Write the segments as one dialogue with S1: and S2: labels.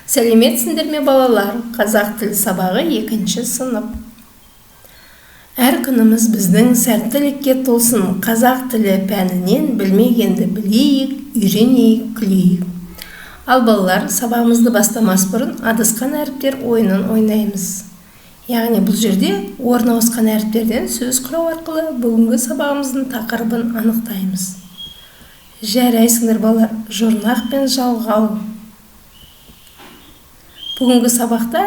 S1: Сәлеметсіңдер ме, балалар? Қазақ тілі сабағы, екінші сынып. Әр күніміз біздің сәттілікке толсын. Қазақ тілі пәнінен білмегенді білейік, үйренейік, күлейік. Ал, балалар, сабағымызды бастамас бұрын «Адасқан әріптер» ойынын ойнаймыз. Яғни бұл жерде орын ауысқан әріптерден сөз құрау арқылы бүгінгі сабағымыздың тақырыбын анықтаймыз. Жарайсыңдар, балалар! Жұрнақ пен жалғау. Бүгінгі сабақта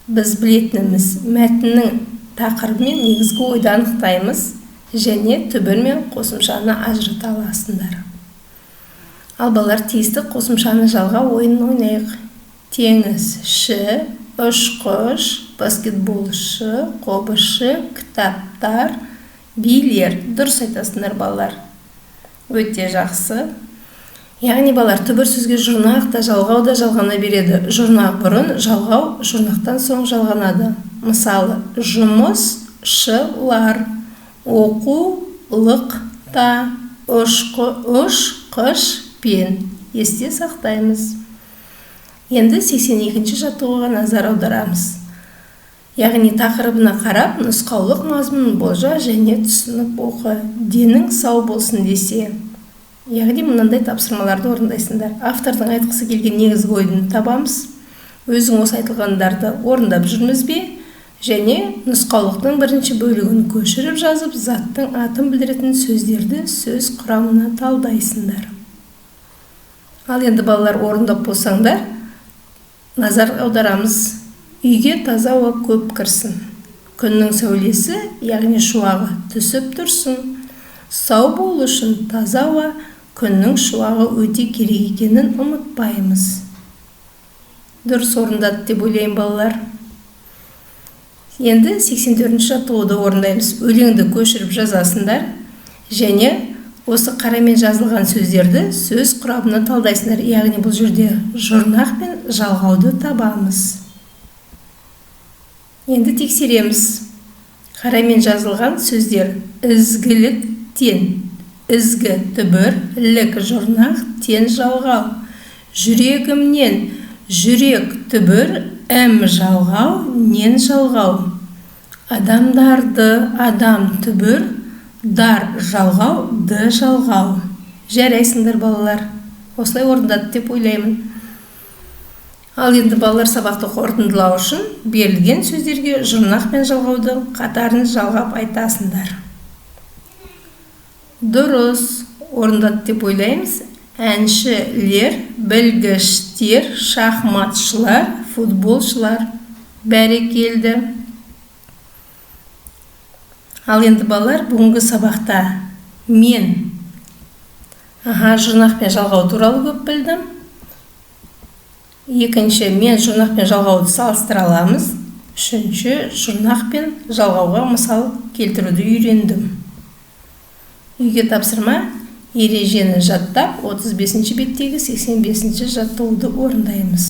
S1: біз білетініміз: мәтіннің тақырыбы мен негізгі ойды анықтаймыз және түбір мен қосымшаны ажырата аласыңдар. Ал, балалар, «Тиісті қосымшаны жалға» ойынын ойнайық. Теңізші, ұшқыш, баскетболшы, қобызшы, кітаптар, билер. Дұрыс айтасыңдар, балалар, өте жақсы. Яғни, балалар, түбір сөзге жұрнақ та, жалғау да жалғана береді. Жұрнақ бұрын, жалғау жұрнақтан соң жалғанады. Мысалы, жұмысшылар, оқулықта, ұшқышпен. Есте сақтаймыз. Енді 82 жаттығуға назар аударамыз. Яғни тақырыбына қарап, нұсқаулық мазмұнын болжа және түсініп оқы. Денің сау болсын десе. Яғни мынандай тапсырмаларды орындайсыңдар. Автордың айтқысы келген негізгі ойын табамыз. Өзің осы айтылғандарды орындап жүрміз бе? Және нұсқаулықтың бірінші бөлігін көшіріп жазып, заттың атын білдіретін сөздерді сөз құрамына талдайсыңдар. Ал енді, балалар, орындап болсаңдар, назар аударамыз. Үйге таза ауа көп кірсін. Күннің сәулесі, яғни шуағы түсіп тұрсын. Сау болу үшін таза ауа, күннің шуағы өте керек екенін ұмытпаймыз. Дұрыс орындады деп ойлаймын, балалар. Енді 84 жаттығуды орындаймыз. Өлеңді көшіріп жазасыңдар және осы қарамен жазылған сөздерді сөз құрамына талдайсыңдар. Яғни бұл жерде жұрнақ пен жалғауды табамыз. Енді тексереміз. Қарамен жазылған сөздер: ізгіліктен, ізгі түбір, лік жұрнақ, тен жалғау. Жүрегімнен, жүрек түбір, м жалғау, нен жалғау. Адамдарды, адам түбір, дар жалғау, д жалғау. Жарайсыңдар, балалар, осылай орындады деп ойлаймын. Ал енді, балалар, сабақты қорытындылау үшін берілген сөздерге жұрнақ пен жалғаудың қатарын жалғап айтасыңдар. Дұрыс орындады деп ойлаймыз. Әншілер, білгіштер, шахматшылар, футболшылар. Бәрекелді! Ал енді, балалар, бүгінгі сабақта мен жұрнақ пен жалғау туралы көп білдім. Екінші, мен жұрнақ пен жалғауды салыстыра аламыз. Үшінші, жұрнақ пен жалғауға мысал келтіруді үйрендім. Үйге тапсырма: ережені жаттап, 35 беттегі 85 жаттығуды орындаймыз.